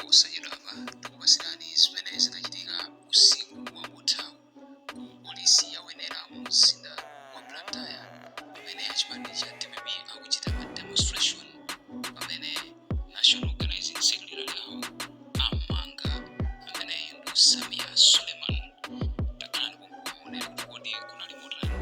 Posachedwapa tikupatsirani zimene zinachitika usiku wangothawu ku polisi ya Wenela mu mzinda wa Blantyre, pamene achipani cha DPP akuchita ma demonstration, pamene National Organizing Secretary awo amanga, ameneyu ndi Sameer Suleman. Takhalani pompo kuti kodi kunali motani?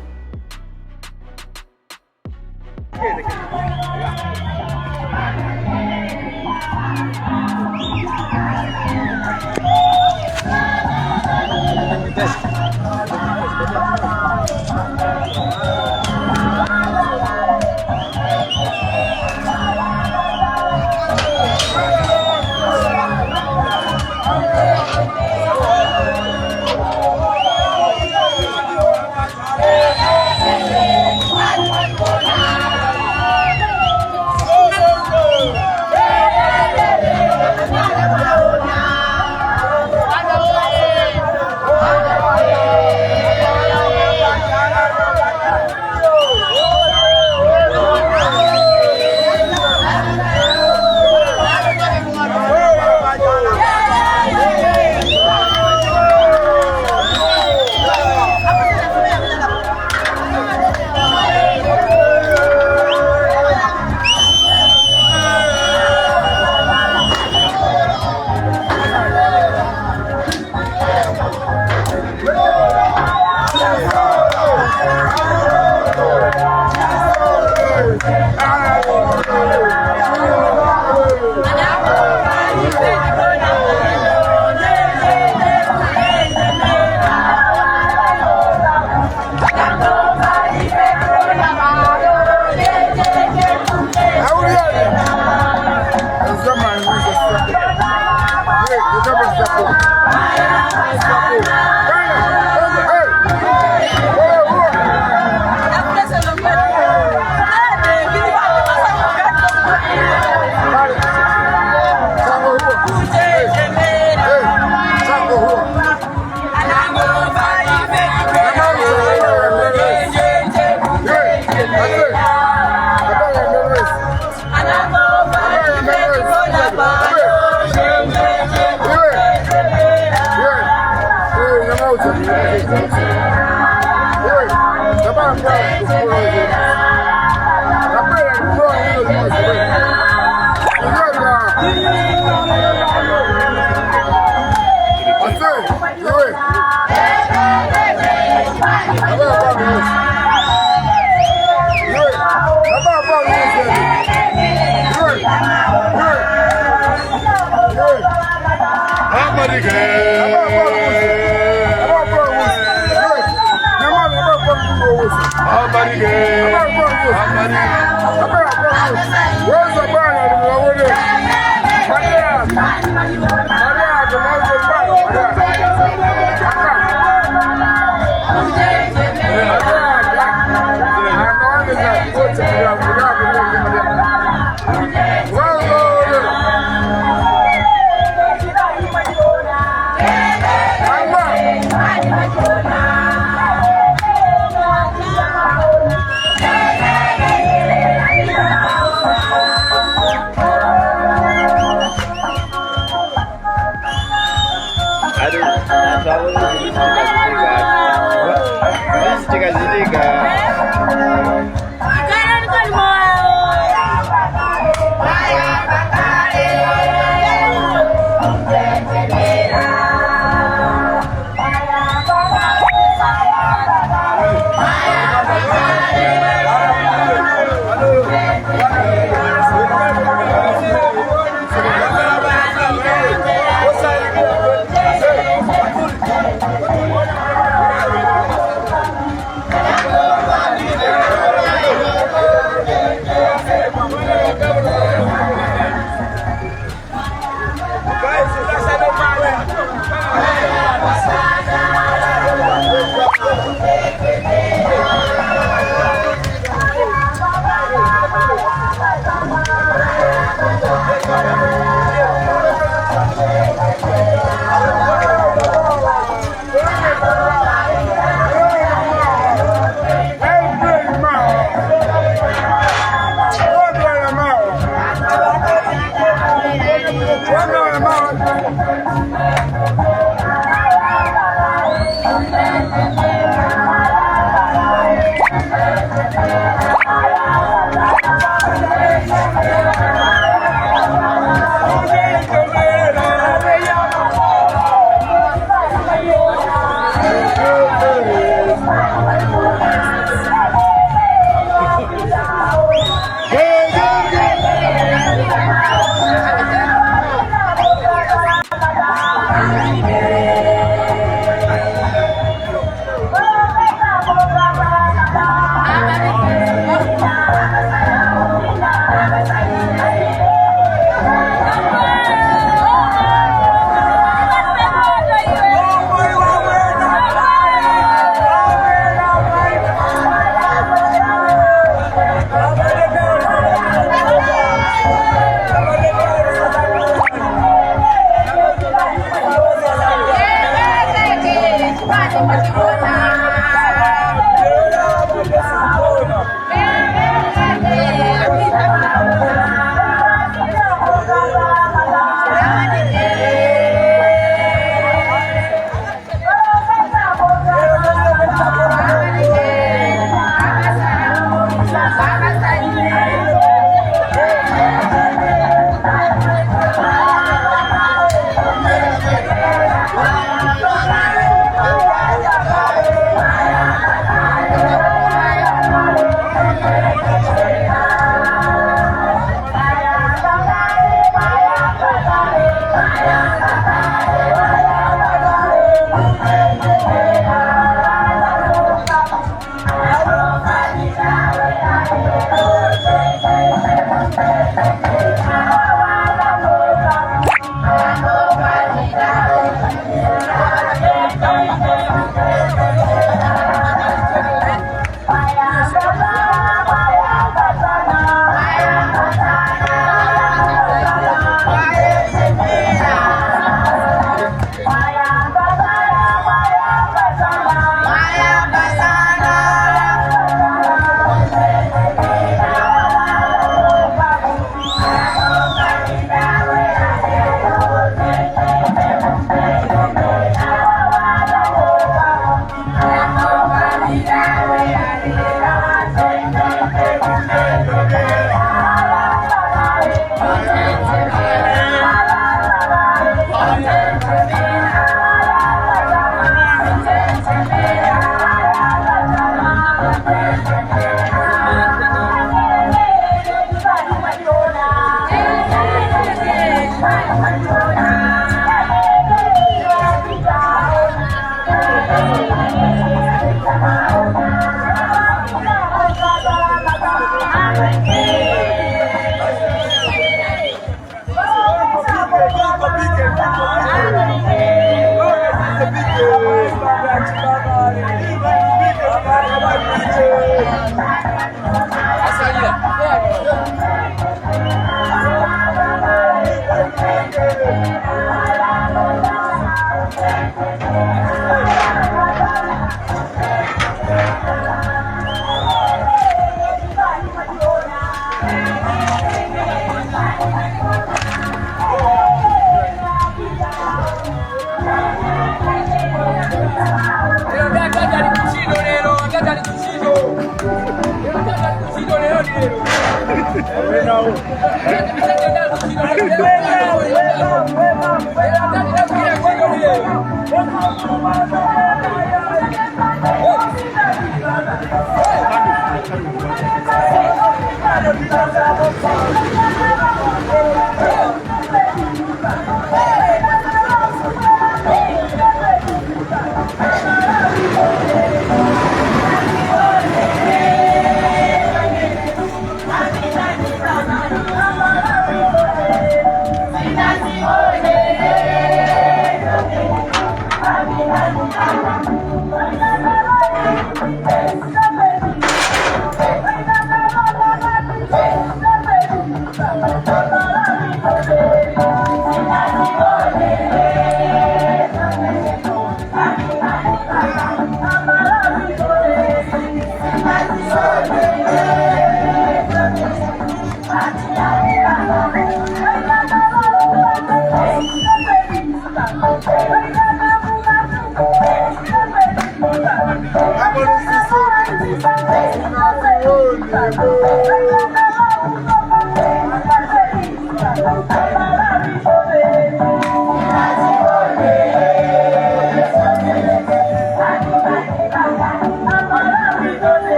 Thank you.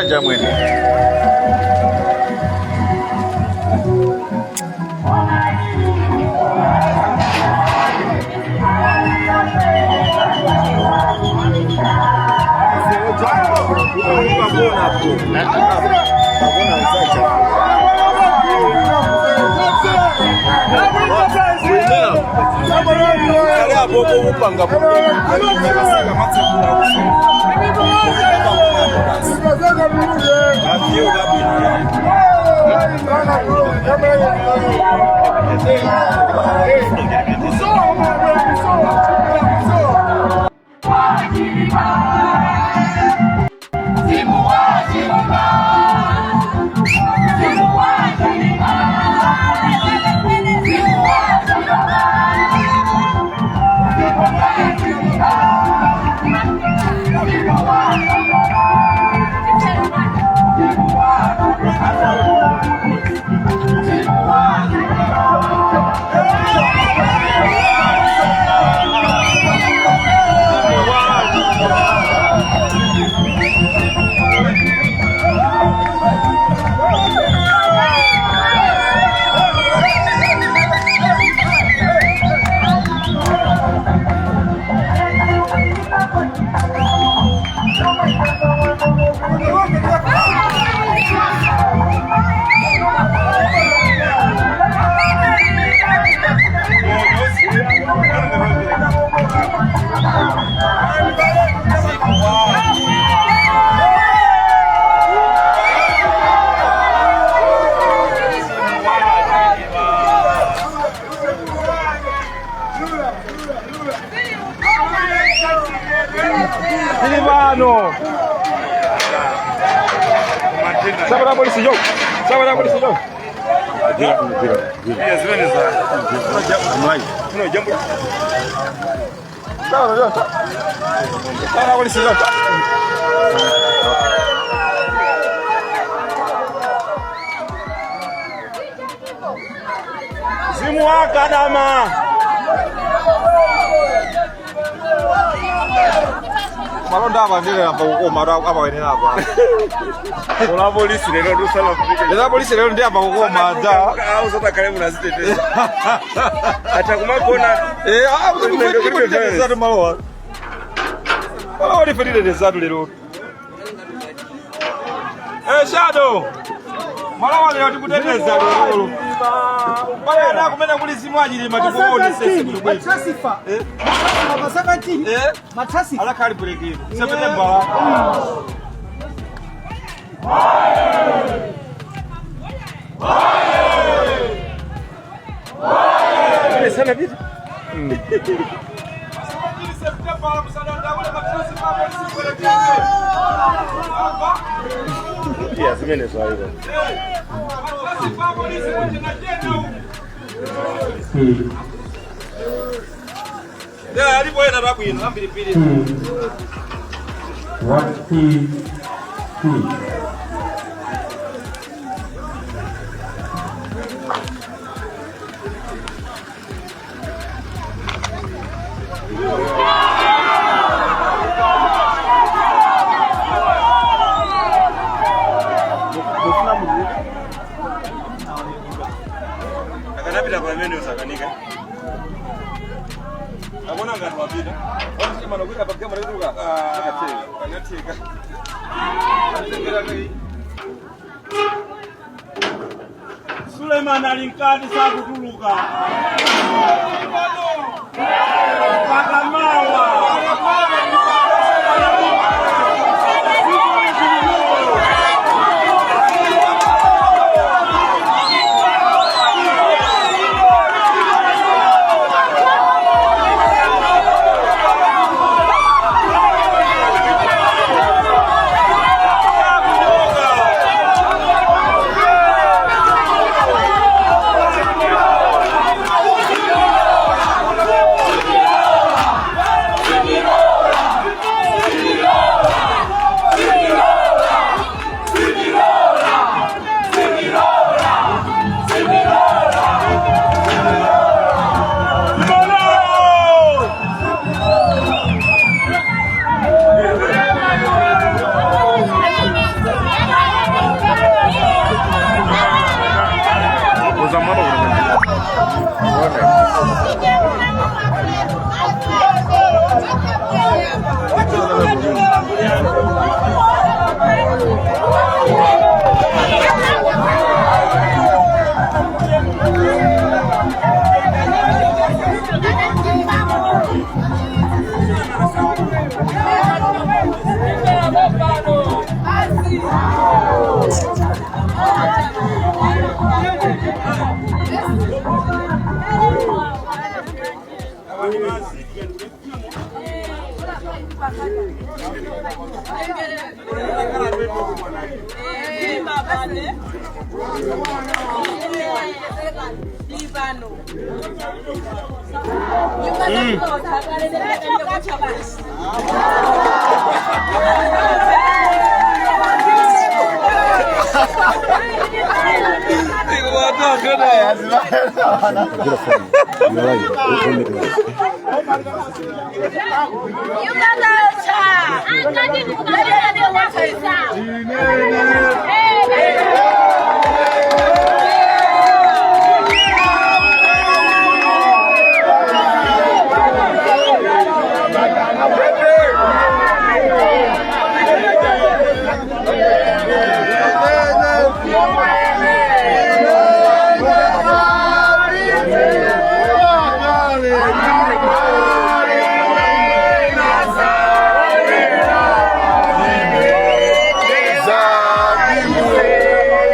Bwanji amwene? Silvano. Sabara polisi yo. Sabara polisi yo. Sabara polisi yo. Simu wakadama. Malonda apa ndile apa kukoma apa wenera apa. Ola polisi lero lusala kupika. Lero polisi lero ndi apa kukoma da. Au sota kale munaziteteza. Ata kumagona. Eh, ah kuti malowa. Malowa life lero. Eh, Shadow. Malowa lero tikuteteza lero. Pale kumene kuli simu ajili matikuone sisi kulubwe. Matrasifa. Eh? 17. Eh? Matrasifa. Ala kali break. September. Sana vipi? Pia zimene zwa hiyo. Yeah, alipo ena rabwino ambiripiri. 1, 2, 3. Akanapita pamene usakanika. Akona ngati wapita. Anatheka. Suleiman ali mkati sakutuluka. Mpaka mawa.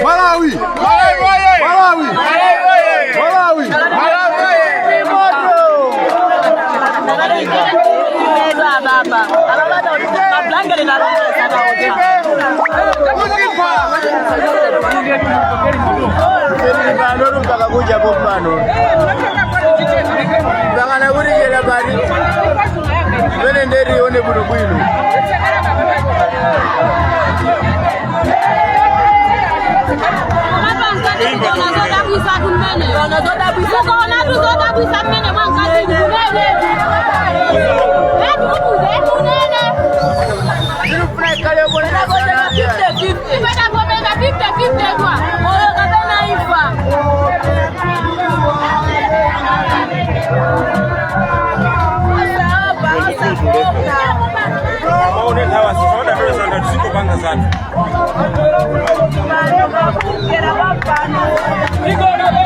Malawi! Malawi! Malawi! Pano mpaka kuja pompano mpaka nakuti chera pali pene nderione bwinobwino.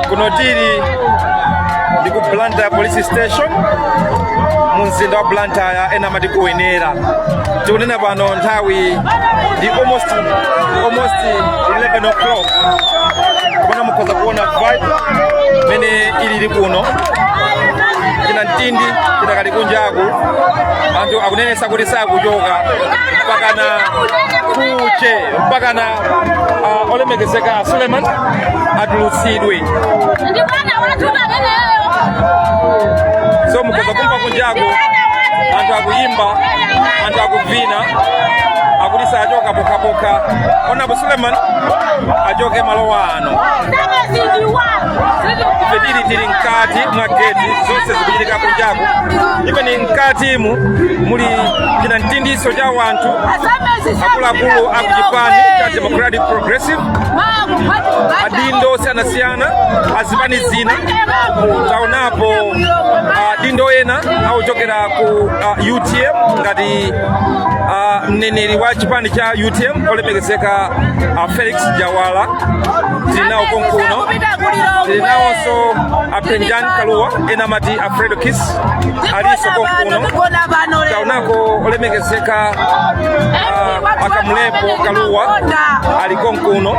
Kuno tili ndi ku Blantyre Police Station mu mzinda wa Blantyre, ena amati kuwenera. Tikunena pano nthawi ndi almost 11 o'clock, kapena mukhoza kuona vibe mene ilili kuno. China mtindi chidakali kunjaku, anthu akunenesa kuti sakuchoka mpakana kuche, mpakana olemekezeka Suleiman atulutsidwe. So mukhoza kumva kunjaku anthu akuyimba, anthu akuvina, akuti sachoka pokhapokha Honorable Suleiman achoke malowa ano. Ife tili mkati mwa geti, zonse zikuchitika kunjaku. Even mkatimu muli china mtindiso cha wanthu akuluakulu akuchipani cha Democratic Progressive, adindo osiyanasiyana azipani zina. Taonapo adindo ena akuchokera ku UTM, ngati mneneri wa chipani cha UTM olemekezeka Felix Jawala tili nawo konkuno. Tili nawonso a Penjan Kaluwa, ena amati Alfredo Kiss, alinso konkuno. Taonako olemekezeka Akamulepo Kaluwa ali konkuno,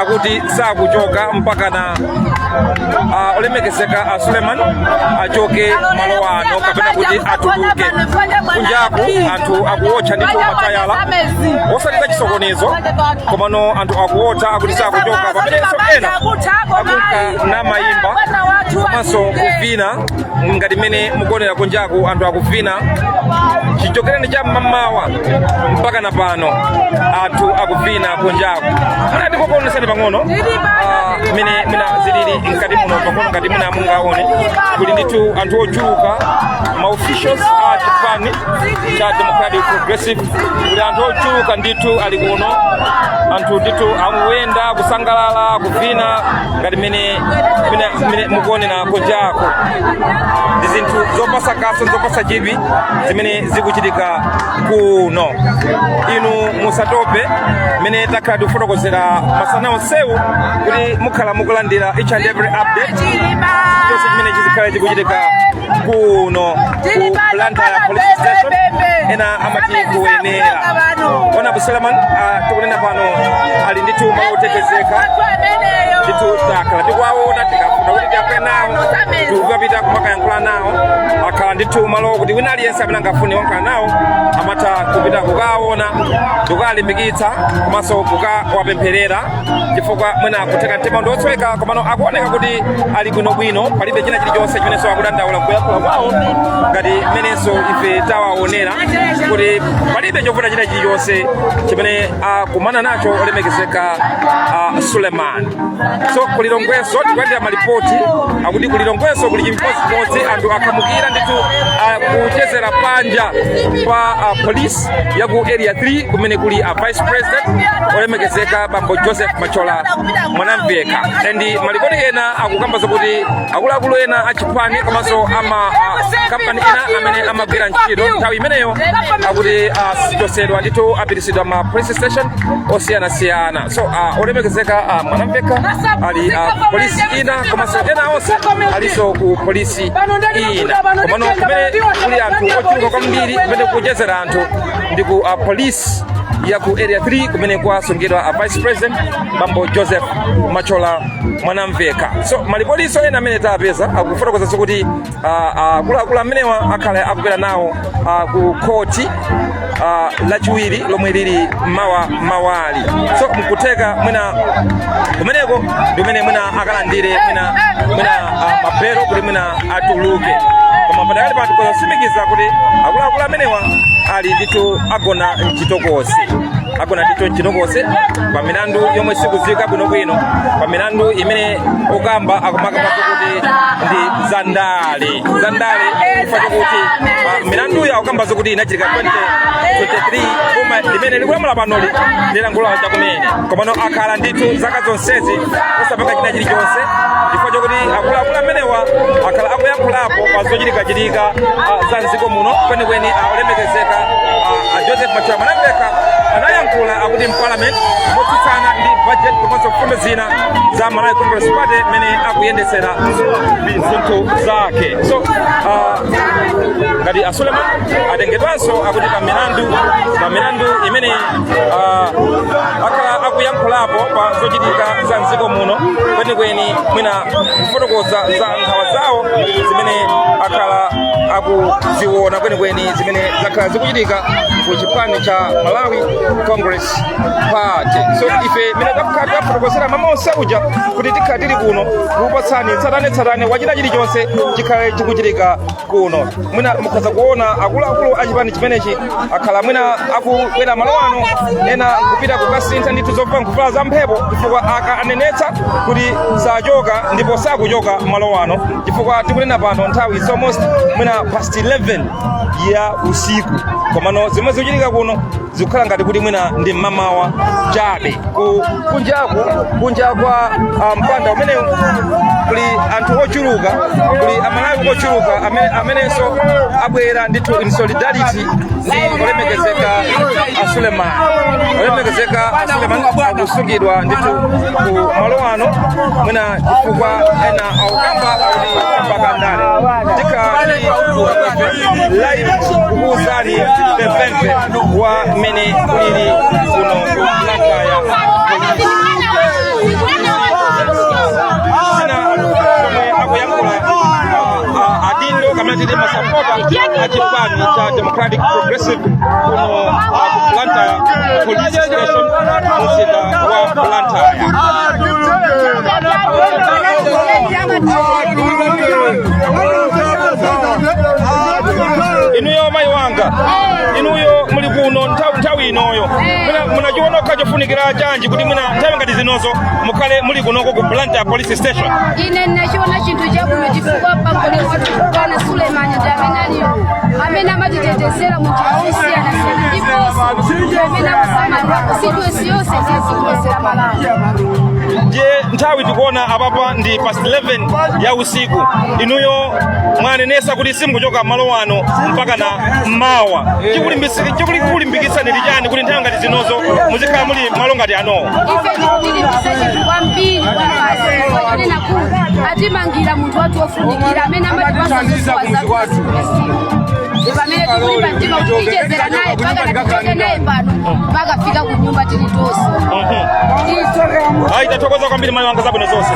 akuti sakuchoka mpaka na olemekezeka a Suleiman achoke malo ano kapena kuti atuluke. Kunjaku anthu akuwotcha ndithu matayala, osati za chisokonezo, komano anthu akuwotcha, akuti sakuchoka, pamenenso ena akunka namayimba komanso kuvina ngati mmene mukuonera kunjaku anthu akuvina. Chichokereni cha mmamawa mpaka na pano anthu akuvina kunjaku. Munati kukuonesani pang'ono mmene mina zilili mkati muno pang'ono, ngati muna mungaone kuli ndithu anthu ochuluka, ma officials a chipani cha Democratic Progressive. Kuli anthu ochuluka ndithu ali kuno, anthu ndithu akuyenda, kusangalala, kuvina ngati mmene mukuonera kunjako. Ndi zinthu zopasa kaso, zopasa chidwi zimene zikuchitika kuno. Inu musatope, mmene takhala tikufotokozera masana onsewu kuti mukhala mukulandira each and every update, chonse chimene chizikhala chikuchitika kuno ku Blantyre Police Station, ena amati kuwenera. Honorable Suleiman, tikunena pano ali ndithu malo otetezeka. Ndithu. Ndithu takhala tikuwaona, tikafuna kuti tiyankhule nawo tikukapita kumakayankhula nawo. Akhala ndithu malo kuti wina aliyense amene angafune kuyankhula nawo amatha kupita kukawaona ndikukalimbikitsa komanso kukawapempherera, chifukwa mwina kutheka mtima ndi osweka, komano akuoneka kuti ali bwinobwino, palibe china chilichonse chimenenso akudandaula kuyankhula kwawo, ngati mmenenso ife tawaonera kuti palibe chovuta china chilichonse chimene akumana nacho olemekezeka Suleiman. So kulilongwenso tikulandira malipoti akuti kulilongwenso kuli chimodzimodzi, anthu akhamukira ndithu kuchezera panja pa police ya ku Area 3 kumene kuli a Vice President olemekezeka bambo Joseph Machola Mwanamveka. And malipoti ena akukamba zakuti akuluakulu ena achipani komanso ama kampani ena amene amagwira ntchito nthawi imeneyo akuti achosedwa ndithu, apitisidwa ma police station osiyanasiyana. So olemekezeka Mwanamveka ali polisi ina, komanso ena onse alinso ku polisi ina, komano kumene kuli anthu ochuluka kwambiri, kumene kuchezera anthu, ndi ku polisi ya ku Area 3 kumene kwasungidwa a Vice President bambo Joseph Machola Mwanamveka. So malipotinso ena amene tapeza akufotokozanso kuti akuluakulu amenewa akhale akupita nawo ku khoti Lachiwiri lomwe lili mawa mawali. So mkutheka mwina kumeneko ndi kumene mwina akalandire mwina mabelo kuti mwina atuluke, koma padakali pano tikutsimikiza kuti akuluakulu amenewa ali ndithu agona mchitokosi, agona ndithu mchitokosi pa milandu yomwe sikudziwika bwinobwino, pa milandu imene okamba akumakamba kuti ndi zandale, zandale, chifukwa chokuti pa milanduyo akukamba zokuti inachitika 2023, boma limene likulamula panoli lilankhula chakumene, komano akhala ndithu zaka zonsezi osapanga china chilichonse, chifukwa chokuti akuluakulu amenewa akhala akuyankhulapo pa zochitikachitika za mdziko muno. Kwenikweni olemekezeka Joseph Machola Mwanamveka anayankhula akuti mparliament motsutsana ndi budget komanso mfundo zina za Malawi Congress Party mmene akuyendetsera zinthu zake. So ngati a Suleiman atengedwanso akuti pa milandu imene akhala akuyankhulapo pa zochitika za mdziko muno, kwenikweni mwina kufotokoza za nkhawa zawo zimene akhala akuziona, kwenikweni zimene zakhala zikuchitika ku chipani cha Malawi Congress Party. So ife mene takhala tafotokozera mama onse uja kuti tikhala tili kuno kukupatsani tsatanetsatane wachina chilichonse chikhale chikuchitika kuno. Mwina mukhoza kuona akuluakulu a chipani chimenechi akhala mwina akubwera malo ano, ena kupita kukasintha ndithu zovala, nkuvala za mphepo, chifukwa aka anenetsa kuti sachoka ndipo sakuchoka malo ano, chifukwa tikunena pano nthawi is almost mwina past 11 ya usiku, komano zimwe zikuchitika kuno zikukhala ngati kuti mwina ndi mmamawa chabe. Kunjaku, kunja kwa mpanda umenewu kuli anthu ochuluka, kuli Amalawi ochuluka amenenso abwera ndithu in solidarity ndi olemekezeka a Suleiman. Olemekezeka a Suleiman akusungidwa ndithu ku malo ano mwina chifukwa ena akukamba akuti mpaka ndale. Tikhala live kukuwuzani pempempe wa mmene kulili kuno ku Blantyre Police. Zina zomwe akuyankhula adindo kamene tili masapota a chipani cha Democratic Progressive kuno ku Blantyre Police Station, mzinda wa Blantyre. Inuyo mayi wanga, inuyo muli kuno nthawi inoyo, mwina munachiona kukhala chofunikira chanji kuti mwina nthawi ngati zinozo mukhale muli kunoko ku Blantyre Police Station? Ine nachiona chinthu chabwino chifukwa pangolini wathu bwana Sulemani ndi amene alipo, amene amatitetezera mu njira zosiyanasiyana, ndiponso ndi amene akusamalira constituency yonse ndi dziko lonse la Malawi. Ndiye nthawi tikuona apapa ndi past 11 ya usiku. Inuyo mwanenesa kuti simukuchoka malo ano mpaka na mmawa. Chikulimbikitsani ndi chani kuti nthawi ngati zinozo muzikhala muli malo ngati anowo? Ife tikutilimbikitsa chinthu kwambiri kwabasi chifukwa chonena kuti atimangira munthu wathu wofunikira amene amatipasa zosowa zathu. pamene tikulimba mtima kuti tichezera naye mpaka tichoke naye pano mpaka fika ku nyumba tili tonse. Ayi, tathokoza kwambiri mayi wanga, zabwino zonse.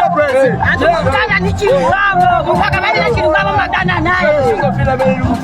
Andikutana ni chilungamo mukakabalira chilungamo madana naye.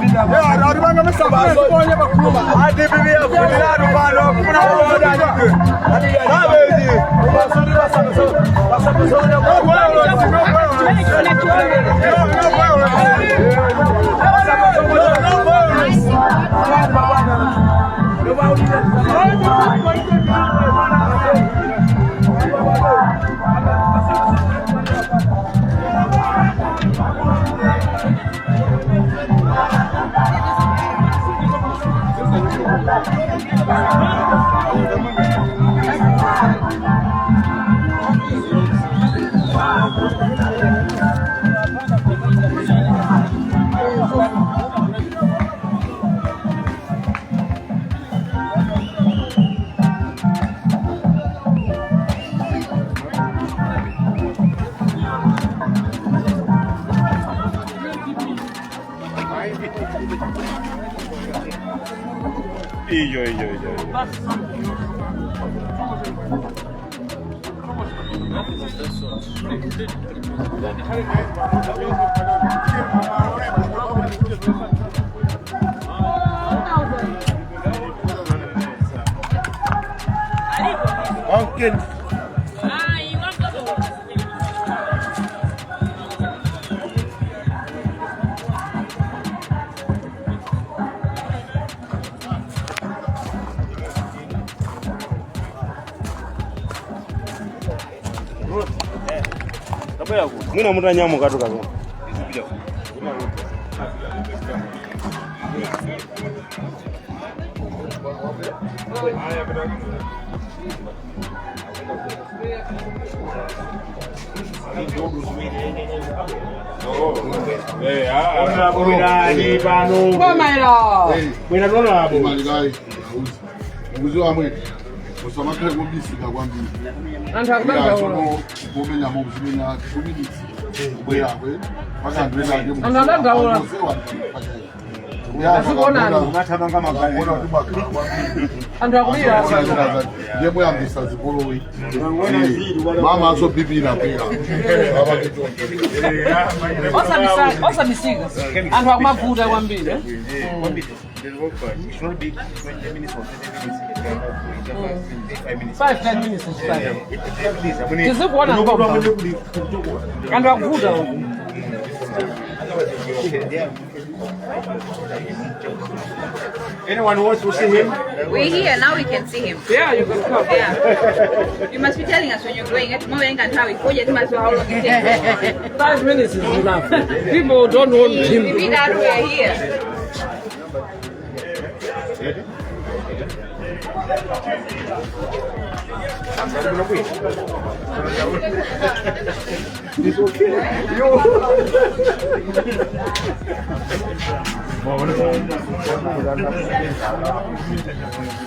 Iyo, iyo, iyo, iyo. Mwina mutanyamuka tukazona. Mukuziwa amwe musamakhale kubisika kwambiri Anthu akudandaula. kumenya mukuzimenya 2 minutes kubwerako. Anthu akudandaula. Azikuonani. Anthu akulira. Ndiye muyambisa zipolowe. Mama azobhibhira pera. Osabisika. Anthu akumavuta kwambiri. It should not be 20 minutes or 30 minutes. 5 minutes. 5 10 minutes is fine. Please, I'm Tizikuona ngomba. Anthu akuvuta uku. Anyone who wants to see him? We're here now. We can see him. Yeah, you can come. Yeah. You must be telling us when you're going. At moment and how we go. You must how long it takes. 5 minutes is enough. People don't want him. Repeat that we are here. It's okay. Yo.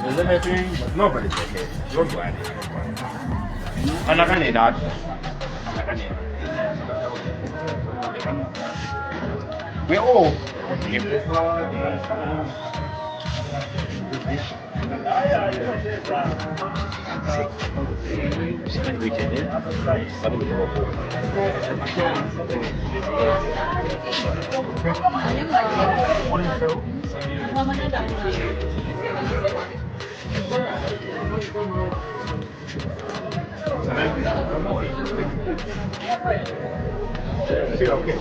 There's anything, but nobody's okay. Don't worry. Don't worry. Anakanena. Anakanena. We all want him. Okay.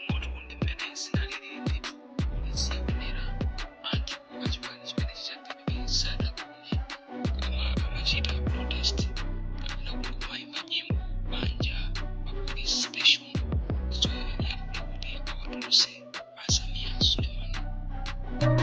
Moto ndi mmene zinalili ndithu polisi ya Wenela. Anthu achipani chimenechi cha DPP sadagone koma amachita protest kapena kuti kumayimba nyimbo panja pa police station zoyankhula kuti awatuluse a Sameer Suleman.